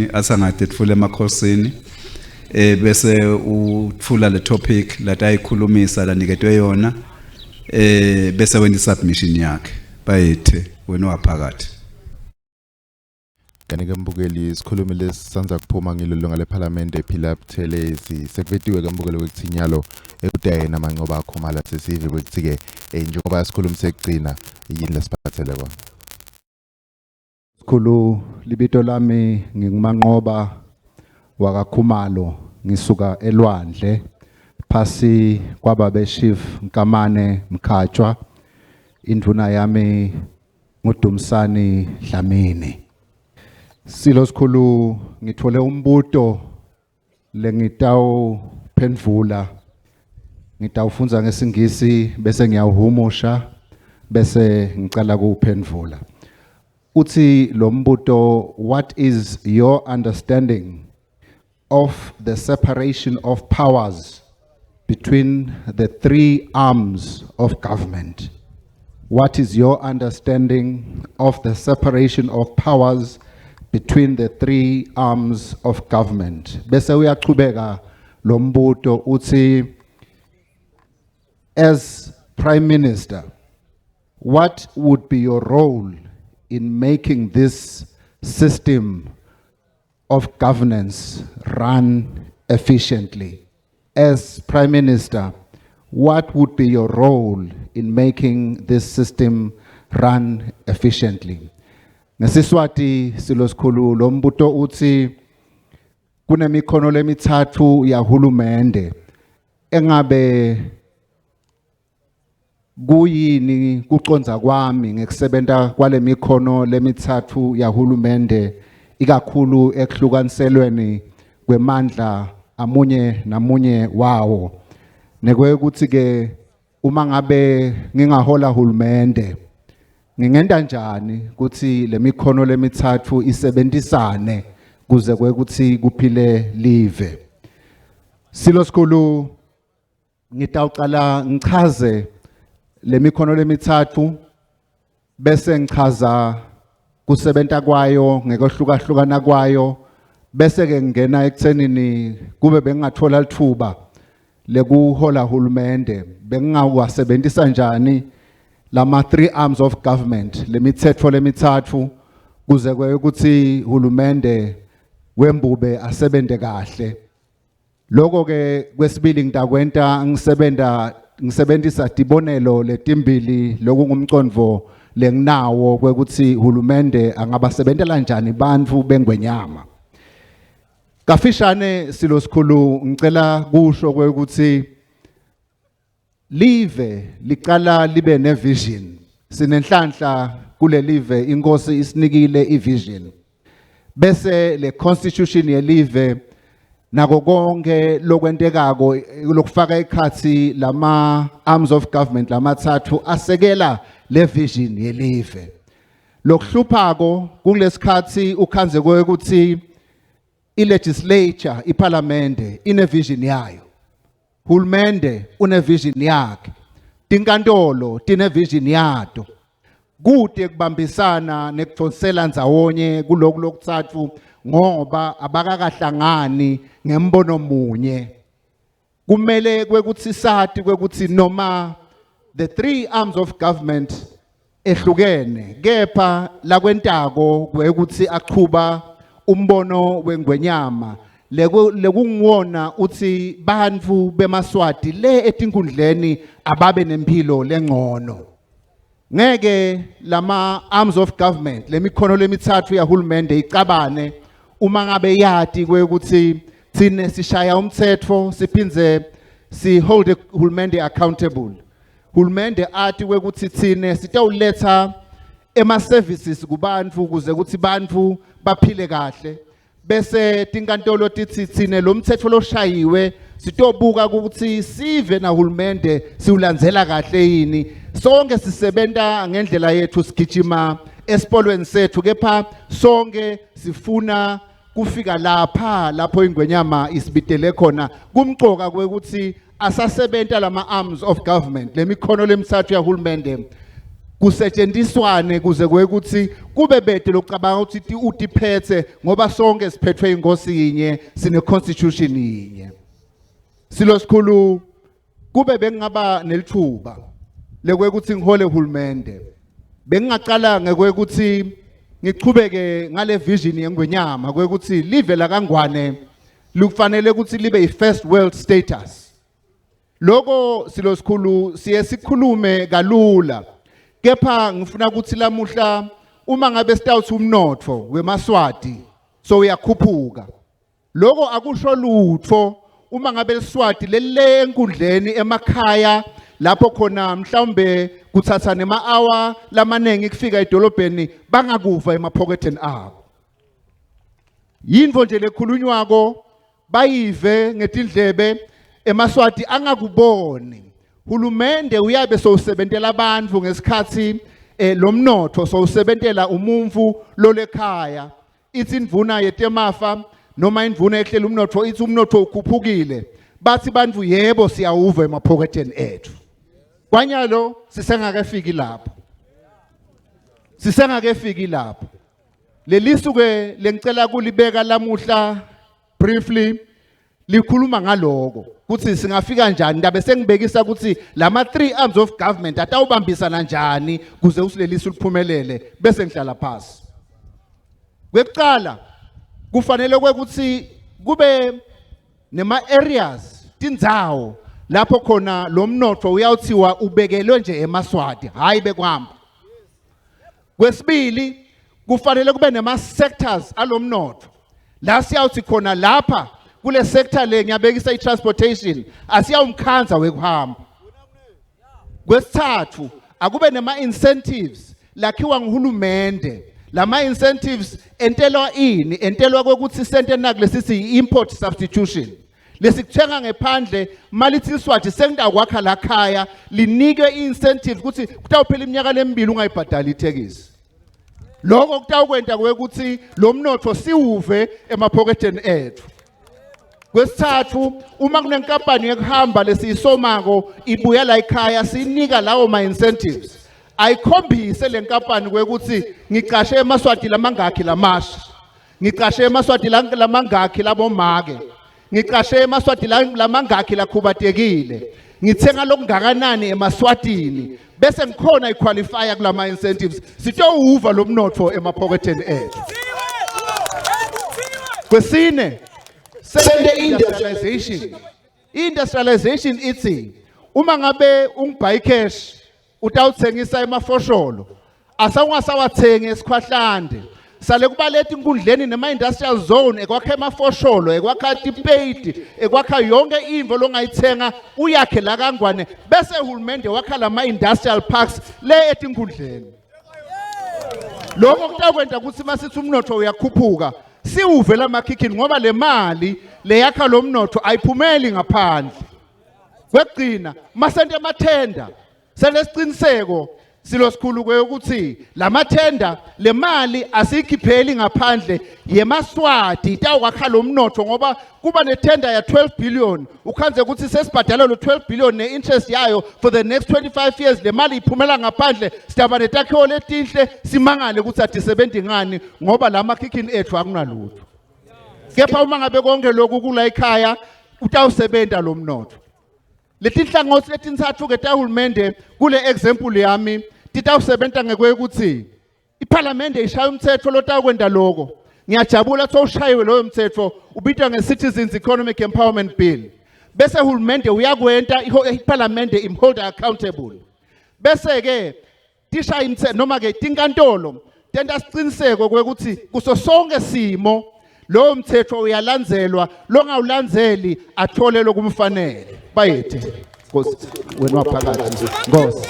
emakhosini asangatetfula emakhosini, bese utfula le topic latayikhulumisa laniketwe yona, bese wenta submission yakhe. Bayethe wena waphakathi. Kanti-ke mbukeli, sikhulumi lesisandza kuphuma ngilelo ngalephalamende Phila Buthelezi sekuvetiwe-ke mbukeli kwekuthi inyalo ekutayena Mancoba Khumalo sesive kwekuthi-ke njengoba sikhulumi sekugcina yini lesiphathele kona. Sikhulu, libito lami nginguManqoba wakaKhumalo, ngisuka elwandle phasi kwababe Chief Nkamane Mkhatshwa, indvuna yami nguDumsani Dlamini. Silo sikhulu, ngithole umbuto lengitawuphendvula. Ngitawufundza ngesiNgisi bese ngiyawuhumusha bese ngicala kuwuphendvula. Uthi lo mbuto, what is your understanding of the separation of powers between the three arms of government? What is your understanding of the separation of powers between the three arms of government? Bese uyachubeka lo mbuto uthi, as Prime Minister, what would be your role in making this system of governance run efficiently? As Prime Minister, what would be your role in making this system run efficiently? NgesiSwati, silo sikhulu, lo mbuto uthi kunemikhono lemithathu yahulumende, engabe kuyini kucondza kwami ngekusebenta kwale mikhono lemithathu yahulumende, ikakhulu ekuhlukaniselweni kwemandla amunye namunye wawo, nekwekuthi ke uma ngabe ngingahola hulumende ngingenta njani kutsi lemikhono lemithathu isebentisane kuze kwekuthi kuphile live. Silo sikhulu, ngitawucala ngichaze lemikhono lemithathu bese ngichaza kusebenta kwayo ngekwehlukahlukana kwayo, bese ke ngena ekuthenini kube bengingathola lithuba lekuhola hulumende bengingawasebenzisa njani lama three arms of government, lemithetho lemithathu, kuze ukuthi hulumende wembube asebente kahle. Lokho ke kwesibili ngitakwenta ngisebenta ngisebenzisa tibonelo letimbili lokungumcondvo lenginawo kwekuthi hulumende angabasebentela kanjani bantfu bengwenyama. Kafishane, silo sikhulu, ngicela kusho kwekuthi live licala libe nevision. Sinenhlanhla kulelive, inkosi isinikile ivision, bese le constitution yelive nako konke lokwentekako lokufaka ekhatsi lama arms of government lamathathu asekela le vision yelive. Lokuhluphako kulesikhatsi ukhandze kwekuthi ilegislature, iparlamente, ine vision yayo, hulumende une vision yakhe, tinkantolo tine vision yato, kute kubambisana nekudonsela ndzawonye kuloku lokutsatfu ngoba abakakahlangani ngembono munye. Kumele kwekuthi sati kwekuthi noma the three arms of government ehlukene, kepha lakwentako kwekuthi achuba umbono wengwenyama lekunguwona uthi bantfu bemaSwati le etinkundleni ababe nempilo lengcono. Ngeke lama arms of government, lemikhono lemithathu yahulumende, icabane uma ngabe yati kwekuthi thine sishaya umthetho siphindze si hold hulumende accountable, hulumende ati kwekuthi thine sitawuletha ema services kubantfu ukuze ukuthi bantfu baphile kahle, bese tinkantolo titsi thine lo mthetho loshayiwe sitobuka ukuthi sive nahulumende siwulandzela kahle yini. Sonke sisebenta ngendlela yethu, sigijima esipolweni sethu, kepha sonke sifuna kufika lapha lapho ingwenyama isibitele khona. Kumcoka kwekuthi asasebenta lama arms of government, lemikhono lemithathu yahulumende. Kusetshenziswane kuze kwekuthi kube bede lokucabanga ukuthi utiphethe, ngoba sonke siphethwe inkosi yinye, sine constitution yinye. Silo sikhulu, kube bengingaba nelithuba lekwekuthi ngihole uhulumende, bengingaqala ngekwekuthi ngichubeke ngale vision yengwenyama kwekuthi live lakaNgwane lukufanele ukuthi libe i-first world status. Lokho silo sikhulu siye sikhulume kalula, kepha ngifuna ukuthi lamuhla uma ngabe sitawuthi umnotfo wemaSwati so uyakhuphuka, lokho akusho lutho uma ngabe liSwati lele enkundleni emakhaya lapho khona mhlawumbe kuthatha nema-hour lamaningi kufika edolobheni, bangakuva emaphoketheni abo. Yintfo nje lekhulunywako bayive ngetindlebe, emaSwati angakuboni. Hulumende uyabe sowusebentela abantu ngesikhathi lo mnotho sowusebentela umumfu lolekhaya. Ithi indvuna yetemafa noma indvuna ehlela umnotfo ithi umnotfo ukhuphukile, bathi bantu yebo, siyawuva emaphoketheni ethu. Kwanyalo sisengakefiki lapho, sisengakefiki lapho. Lelisu ke lengicela kulibeka lamuhla briefly likhuluma ngaloko kuthi singafika njani. Ndabe sengibekisa ukuthi lama three arms of government atawubambisana njani kuze usilelisu liphumelele, bese ngihlala phasi. Kwekuqala, kufanele kwekuthi kube nema areas, tindzawo lapho khona lo mnotfo uyawuthiwa ubekelwe nje emaSwati, hayi bekuhamba. Kwesibili, kufanele kube nema sectors alomnotfo la siyawuthi khona lapha kule sector le, ngiyabekisa i-transportation, asiyawumkhanza wekuhamba. Kwesithathu, akube nema incentives lakhiwa nguhulumende. Lama incentives entelwa ini? Entelwa kwekuthi sente naku lesithi import substitution, lesikuthenga ngephandle malithi iSwati sengitakwakha la khaya, linikwe i-incentive ukuthi kutawuphela iminyaka lemibili ungayibhadali ithekisi. Lokho kutawukwenta kwekuthi lo mnotfo siwuve emaphoketheni ethu. Kwesithathu, uma kunenkampani yekuhamba lesiyisomako ibuya la ekhaya, sinika lawo ma-incentives, ayikhombise le nkampani kwekuthi ngicashe emaSwati lamangakhi lamasha, ngicashe emaSwati lamangakhi labomake, ngicashe emaSwati lamangakhi lakhubatekile, ngithenga lokungakanani emaSwatini, bese ngikhona iqualify kulama incentives, sitowuva lo mnotfo emaphoketheni ethu. Kwesine, sente industrialization. Industrialization ithi uma ngabe ungibuy cash utawuthengisa emafosholo, asawungasawathengi esikhwahlande, sale kubaleta inkundleni nema-industrial zone ekwakha emafosholo, ekwakha tipeyidi, ekwakha yonke imvo longayithenga uyakhe la kaNgwane, bese uhulumende wakha lama-industrial parks le etinkundleni. Lokho kutakwenta ukuthi masithi umnotho uyakhuphuka siwuve lamakhikhini, ngoba le mali leyakha lo mnotho ayiphumeli ngaphandle. Kwekugcina, masente amathenda, selesiciniseko silo sikhulu kwekuthi lamathenda le mali asiyikhipheli ngaphandle, yemaSwati, itawukwakha lo mnotho, ngoba kuba nethenda ya 12 billion, ukhanze ukuthi sesibhadala lo 12 billion ne-interest yayo for the next 25 years. Le mali iphumela ngaphandle, sidaba netakhiwo letinhle, simangale ukuthi adisebenzi ngani, ngoba la makhikhini ethu akunalutho. Kepha uma ngabe konke lokhu kula ekhaya, utawusebenta lo mnotho. Letinhlangothi letintsatfu ke tahulumende kule example yami titawusebenta ngekwekuthi iphalamende ishaya umthetho lotawukwenta loko. Ngiyajabula kuthiwa ushayiwe loyo mthetho, ubitwa nge-Citizens Economic Empowerment Bill, bese hulumende uyakwenta, iphalamende imhold accountable, bese-ke tishaya imithetho noma-ke tinkantolo tenta siciniseko kwekuthi kuso sonke simo lowo mthetho uyalandzelwa, longawulandzeli athole lokumfanele. Bayethe Nkosi, wena waphakathi Nkosi.